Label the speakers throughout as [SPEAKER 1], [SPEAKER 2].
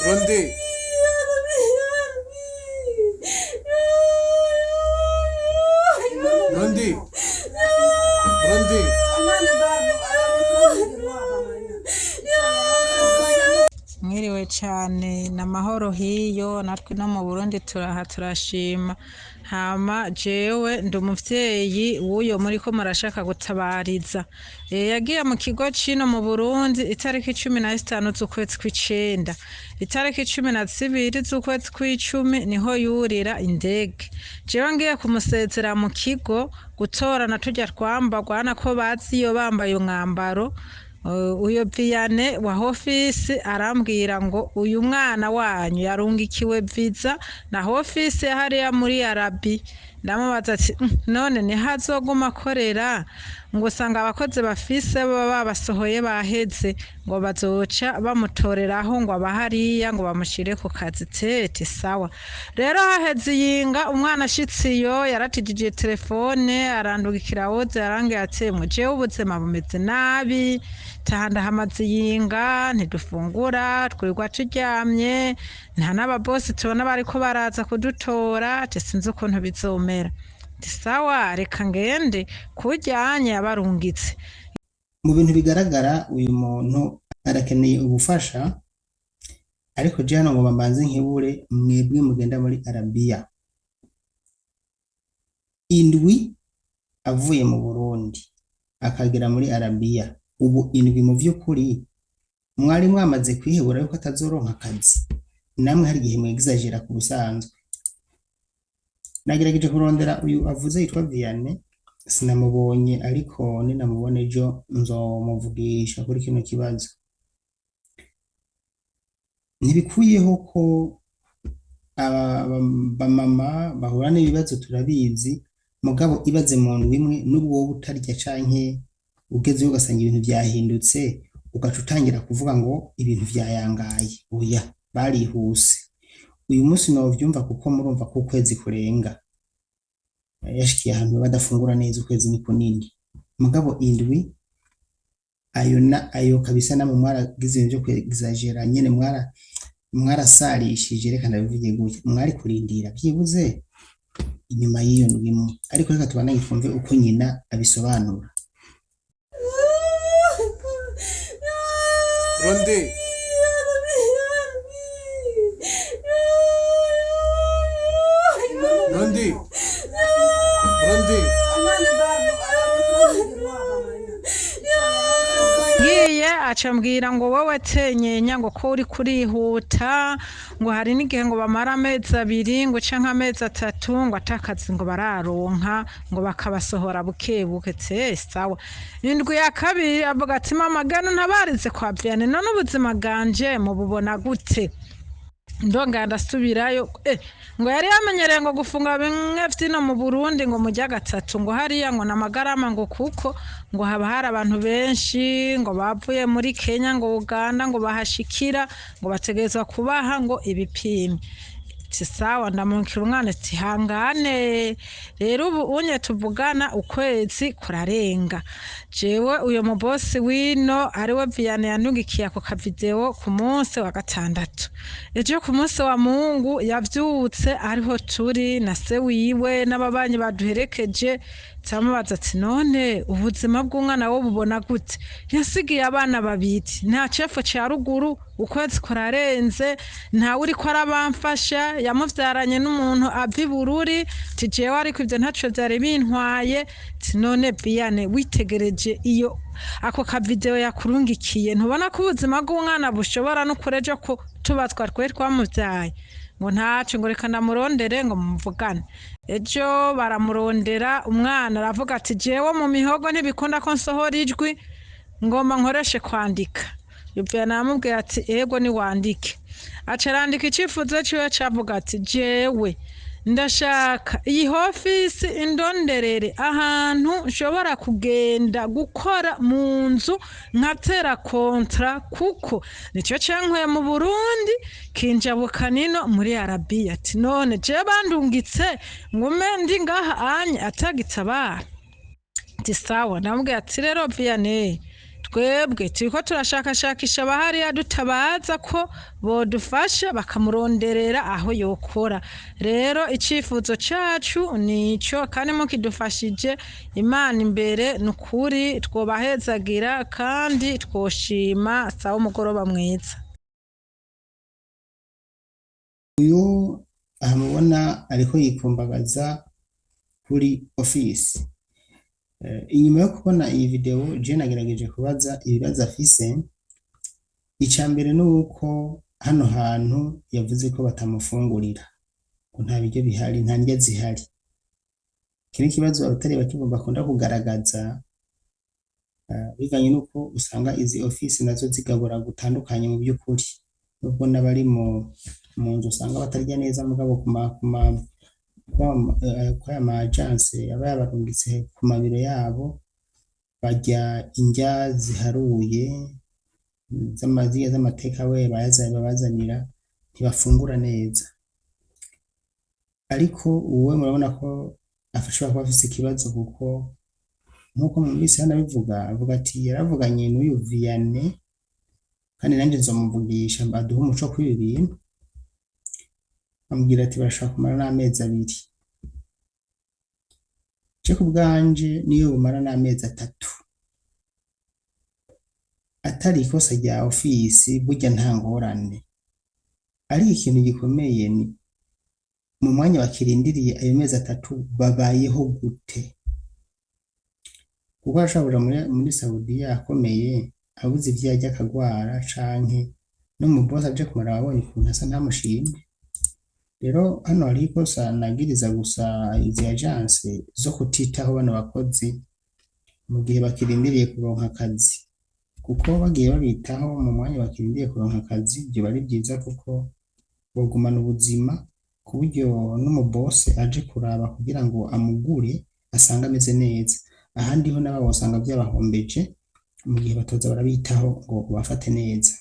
[SPEAKER 1] Burundi. Burundi. Burundi.
[SPEAKER 2] Mwiriwe cane ni amahoro hiyo natwe no mu Burundi turaha turashima. Hama jewe ndi umuvyeyi w'uyo muriko murashaka gutabariza. Yagiye mu kigo cino mu Burundi itariki 15 z'ukwezi kw'icenda. Itariki 12 z'ukwezi kw'icumi niho yurira indege. Jewe ngiye kumusezera mu kigo gutorana turya twambarwa urabona ko bazi iyo bambaye umwambaro. Uyo Vianney wa hofisi arambwira ngo uyu mwana wanyu yarungikiwe viza na hofisi hariya muri Arabi. Ndamubaza ati none niho azoguma akorera? Ngo usanga abakozi bafise baba babasohoye baheze, ngo bazoca bamutoreraho ngo aba hariya ngo bamushire ku kazi. Tete sawa. Rero haheze iyinga umwana ashitse iyo yaratijije telefone arandungikira woze arambwira ati jewe ubuzima bumeze nabi, taha ndahamaze iyinga ntidufungura twirirwa turyamye, nta n'ababosi tubona bariko baraza kudutora, ati sinzi ukuntu bizomera. Ati sawa reka ngende kuryanye yabarungitse.
[SPEAKER 3] Mu bintu bigaragara uyu muntu arakeneye ubufasha, ariko je hano ngomba mbanze nkebure mwebwe mugenda muri Arabiya. Indwi avuye mu Burundi akagera muri Arabiya, ubu indwi mu vy'ukuri mwari mwamaze kwihebura yuko atazoronka akazi, namwe hari igihe mwegizagera ku busanzwe. Nagerageje kurondera uyu avuze yitwa Vianney sinamubonye, ariko ninamubona ejo nzomuvugisha kuri kino kibazo. Ntibikuyeho ko abamama bahura n'ibibazo turabizi, mugabo ibaze mu ndwi imwe n'ubwo wowe utarya canke ugezeyo ugasanga ibintu vyahindutse, ugaca utangira kuvuga ngo ibintu vyayangaye. Oya, barihuse. Uyu munsi novyumva kuko murumva ko ukwezi kurenga. Yashikiye ahantu badafungura neza ukwezi ni kunini. Mugabo indwi ayo na ayo kabisa namwe mwaragize ibintu vyo kwegizagera nyene mwarasarishije, reka ndabivuge gutya, mwari kurindira vyibuze inyuma y'iyo ndwi imwe. Ariko reka tubandanye twumve uko nyina abisobanura.
[SPEAKER 1] Burundi. Burundi. Burundi.
[SPEAKER 2] Ngiye aca ambwira ngo wowe tenyenya ngo ko uri kurihuta, ngo hari n'igihe ngo bamara amezi 2 ngo canke amezi 3 ngo atakazi ngo bararonka, ngo bakabasohora bukebuke. Tse sawa. Indwi ya kabiri avuga ati mama gano ntabarize kwa Vianney, none ubuzima bwanje mububona gute? Ndongera ndasubirayo, ngo yari yamenyereye ngo gufunga bimwe vyino mu Burundi ngo murya gatatu, ngo hariya ngo namagarama, ngo kuko ngo haba hari abantu benshi ngo bavuye muri Kenya ngo Uganda ngo bahashikira ngo bategerezwa kubaha ngo ibipimo. Ati sawa, ndamurungikira umwana ati hangane. Rero ubu unye tuvugana ukwezi kurarenga. Jewe uyo mubosi wino ariwe Vianney yantungikiye ako kavideo ku munsi wa gatandatu. Ejo ku munsi wa Mungu yavyutse ariho turi na se wiwe n'ababanyi baduherekeje, turamubaza ati none ubuzima bw'umwana wo bubona gute? Yasigiye abana babiri, nta cepfo ca ruguru, ukwezi kurarenze, ntawe uriko arabamfasha, yamuvyaranye n'umuntu ava i Bururi, ati jewe ariko ivyo ntaco vyari bintwaye. Ati none Vianney witegereje iyo ako kavideo yakurungikiye, ntubona ko ubuzima bw'umwana bushobora no kurejo ko tubatwa twe twamuvyaye? Ngo ntaco, ngo reka ndamurondere ngo muvugane. Ejo baramurondera, umwana aravuga ati jewe mu mihogo ntibikunda ko nsohora ijwi, ngomba nkoreshe kwandika. Vianney aramubwira ati ego niwandike. Aca arandika icifuzo ciwe cavuga ati jewe ndashaka iyi hofisi indonderere ahantu nshobora kugenda gukora mu nzu nkatera kontra, kuko nico cankuye mu Burundi kinjabuka nino muri Arabiya. Ati none jewe bandungitse ngume ndi ngaha anye atagitabara. Ati sawa, ndamubwira ati rero Vianney Twebwe turiko turashakashakisha abahariya dutabaza ko bodufasha bakamuronderera aho yokora. Rero icifuzo cacu nico, kandi mukidufashije Imana imbere ni ukuri twobahezagira kandi twoshima. Sawa, umugoroba mwiza.
[SPEAKER 3] Uyu aha mubona ariko yikumbagaza kuri ofisi. Inyuma yo kubona iyi video je nagerageje kubaza ibibazo afise. Ica mbere ni uko hano hantu yavuze ko batamufungurira, ngo nta biryo bihari, nta ndya zihari. Iki ni ikibazo abatari bake bakunda kugaragaza, bivanye n'uko usanga izi ofisi nazo zigabura gutandukanye mu by'ukuri, nubwo n'abari mu nzu usanga batarya neza, mugabo kuri aya ma agence aba yabarungitse ku mabiro yabo barya indya ziharuye z'amaziya z'amateka we babazanira, ntibafungura neza. Ariko uwe murabona ko ashobora kuba afise ikibazo, kuko nk'uko mwumvise hano abivuga, avuga ati yaravuganye n'uyu Vianney, kandi nanjye nzomuvugisha aduhe umuco kuri ibi bintu. Amubwira ati barashobora kumara n'amezi 2. Je ku bwanje niyo bumara n'amezi 3 atari ikosa rya ofisi, burya nta ngorane. Ariko ikintu gikomeye ni mu mwanya bakirindiriye ayo mezi 3 babayeho gute, kuko arashobora kuja muri Saudiya akomeye abuze ivyo arya akagwara, canke no mu boss aje kumara ababonye ukuntu asa ntamushime. Rero hano hariho ikosa nagiriza gusa izi agence zo kutitaho bano bakozi mu gihe bakirindiriye kuronka akazi, kuko bagiye babitaho mu mwanya bakirindiriye kuronka akazi vyoba ari vyiza, kuko bogumana ubuzima ku buryo n'umubose aje kuraba kugira ngo amugure asanga ameze neza. Ahandi ho nabo bosanga vyabahombeje mu gihe batoza barabitaho ngo bafate neza.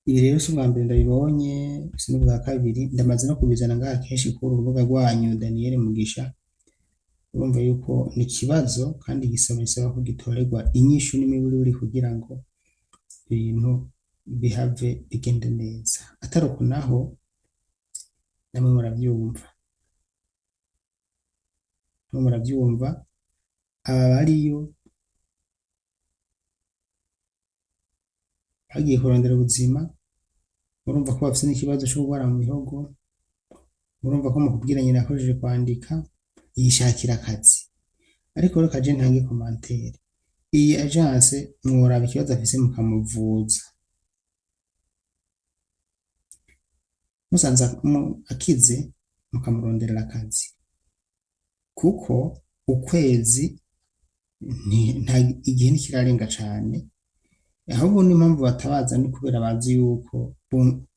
[SPEAKER 3] Ibi rero si ubwa mbere ndabibonye, si n'ubwa kabiri, ndamaze no kubizana ngaha kenshi kuri uru rubuga rwanyu Daniel Mugisha. Urumva yuko ni ikibazo kandi bisaba ko gitorerwa inyishu n'imiburiburi kugira ngo ibintu bihave bigende neza. Atari uko naho namwe muravyumva, namwe muravyumva, aba bariyo bagiye kurondera ubuzima, murumva ko bafise n'ikibazo co kurwara mu mihogo, murumva ko mu kubwira nyina akoresheje kwandika yishakira akazi. Ariko reka je ntange commentaire. Iyi agence mworaba ikibazo afise mukamuvuza, musanze akize mukamuronderera akazi, kuko ukwezi igihe ntikirarenga cane. Ahubwo n'impamvu batabaza ni kubera bazi yuko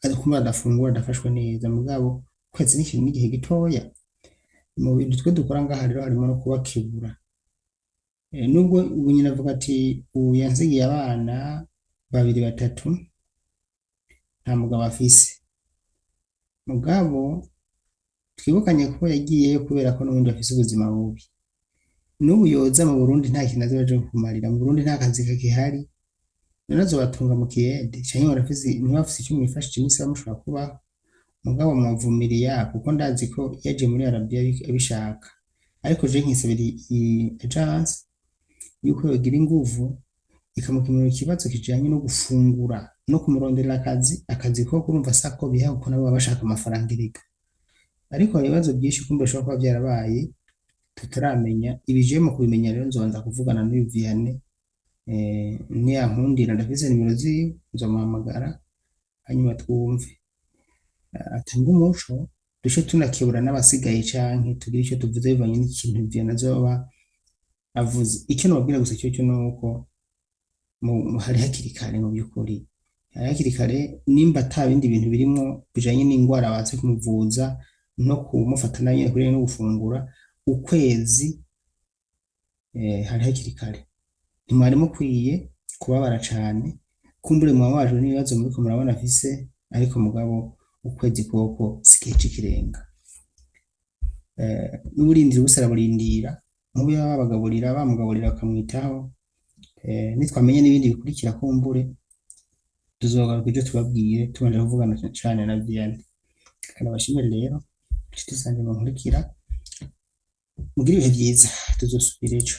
[SPEAKER 3] ariko badafungura adafashwe neza, mugabo ukwezi n'ikintu n'igihe gitoya. Mu bintu twe dukora ngaha rero harimo no kubakebura. Nubwo ubu nyina avuga ati ubu yansigiye abana 2 3, nta mugabo afise, mugabo twibukanye ko yagiyeyo kubera ko n'ubundi afise ubuzima bubi. N'ubu yoza mu Burundi nta kintu azoba aje kumarira, mu Burundi nta kazi kakihari, none azobatunga mu kiyede canke ntibafise ico mwifashije iminsi mushobora kubaho. Mugabo mwovumiriya, kuko ndazi ko yaje muri Arabia abishaka. Ariko je nkisabira iyi agence yuko yogira inguvu ikamukemurira ikibazo kijanye no gufungura no kumuronderera akazi. Akazi ko kurumva sako biha, kuko nabo baba bashaka amafaranga erega. Ariko hari ibibazo byinshi kumbe bishobora kuba byarabaye tutaramenya. Ibije mu kubimenya rero nzobanza kuvugana n'uyu Vianney, niyankundira ndafise nimero ziwe nzomuhamagara, hanyuma twumve atange umuco, duce tunakebura n'abasigaye canke tugire ico tuvuze bivanye n'ikintu Vianney azoba avuze. Icyo nobabwira gusa cyo nuko hari hakiri kare, mu by'ukuri hari hakiri kare, nimba ata bindi bintu birimwo bijanye n'ingwara baze kumuvuza no kumufata nabi nyene kuri no gufungura ukwezi, hari hakiri kare. Ntimwari mukwiye kubabara cane, kumbure mwababajwe n'ibibazo muriko murabona afise, ariko mugabo ukwezi koko si igihe c'ikirenga. N'uburindira ubusa araburindira, nk'ubu yaba babagaburira bamugaburira bakamwitaho, Nitwamenye n'ibindi bikurikira kumbure tuzogaruka ibyo tubabwiye tubanje kuvugana cane na Vianney. Reka ndabashimire rero, inshuti zanje munkurikira, mugire ibihe vyiza, tuzosubira ejo.